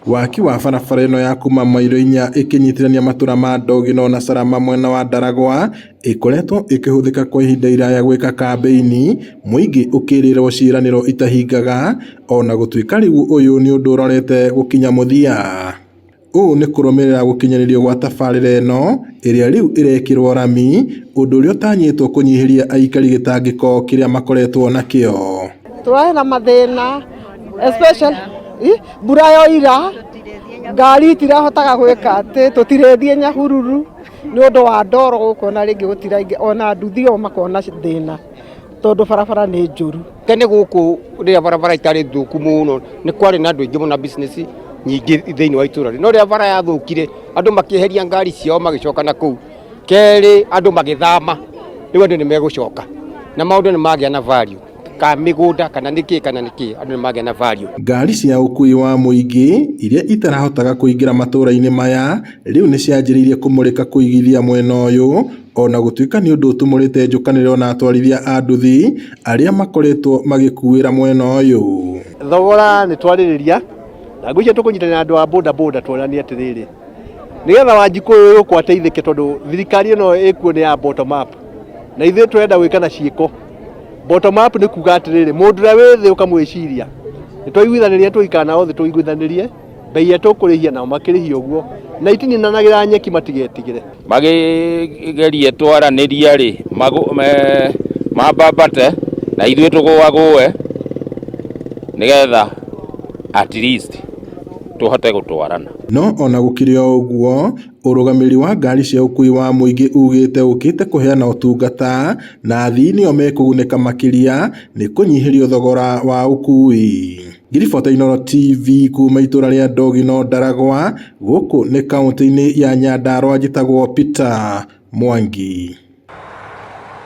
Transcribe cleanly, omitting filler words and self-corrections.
Waki wa barabara ĩno ya kuma mairo 4 ĩkĩnyitithania matũra ma Ndogino na Salama mwena wa Ndaragwa ĩkoretwo ĩkĩhũthĩka kwa ihinda iraya gwĩka kambĩini, mũingĩ ũkĩrĩrwo ciĩranĩro itahingaga ona gũtuĩka rĩu ũyũ nĩ ũndũ ũrorete gũkinya mũthia. Ũũ nĩ kũrũmĩrĩra gũkinyanĩrio gwa tabarĩra ĩno ĩrĩa rĩu ĩrekĩrwo rami, ũndũ ũrĩa ũtanyĩtwo kũnyihĩria aikari gĩtangĩko kĩrĩa makoretwo nakĩo. Tũrarĩ na mathĩna especially mbura yoira ngari itirahotaga gwĩka atĩ tũtirĩthiĩ Nyahururu nĩ ũndũ wa ndoro gũkũ na rĩngĩ gũtiraingĩ ona nduthi o makona thĩna tondũ barabara nĩ njũru. Tene gũkũ rĩrĩa barabara itarĩ thũku mũno nĩ kwarĩ na andũ aingĩ mũno na business nyingĩ thĩinĩ wa itũra, no rĩrĩa bara yathũkire andũ makĩeheria ngari ciao magĩcoka na kũu. Kerĩ andũ magĩthama, rĩu andũ nĩ megũcoka na maũndũ nĩ magĩa na value ka mĩgũnda kana nĩkĩ kana nĩkĩ, andũ nĩ magĩa na value. Ngari cia ũkuui wa mũingĩ iria itarahotaga kũingĩra matũra-inĩ maya rĩu nĩ cianjĩrĩirie kũmũrĩka kũigithia mwena ũyũ ona gũtuĩka nĩ ũndũ ũtumũrĩte njũkanĩrĩro na atwarithia a nduthi arĩa makoretwo magĩkuĩra mwena ũyũ. Thogora nĩ twarĩrĩria na ngwĩciria tũkũnyitanĩra na andũ a boda boda tuonanie atĩrĩrĩ, nĩgetha Wanjikũ ũyũ ũyũ ateithĩke tondũ thirikari ĩno ĩkuo nĩ ya bottom up na ithuĩ tũrenda gwĩka na ciĩko. Bottom up nĩ kuga atĩrĩrĩ, mũndũ ũrĩa wĩ thĩ ũkamwĩciria. Nĩ twaiguithanĩria tũgĩikara nao thĩ tũiguithanĩrie mbei ĩrĩa tũkũrĩhia nao makĩrĩhie ũguo na itininanagĩra nyeki matigetigĩre. Magĩgerie twaranĩria rĩ, mambambate na ithuĩ tũgũagũe nĩgetha at least tũhote gũtwarana. No ona gũkĩrĩ o ũguo, ũrũgamĩrĩri wa ngari cia ũkuui wa mũingĩ ugĩte ũkĩte kũheana ũtungata na athii nĩo mekũgunĩka makĩria nĩ kũnyihĩrio thogora wa ũkuui. Ngĩribota Inooro TV kuma itũra rĩa Ndogino Ndaragwa, gũkũ nĩ kaũntĩ-inĩ ya Nyandarua, njĩtagwo Peter Mwangi.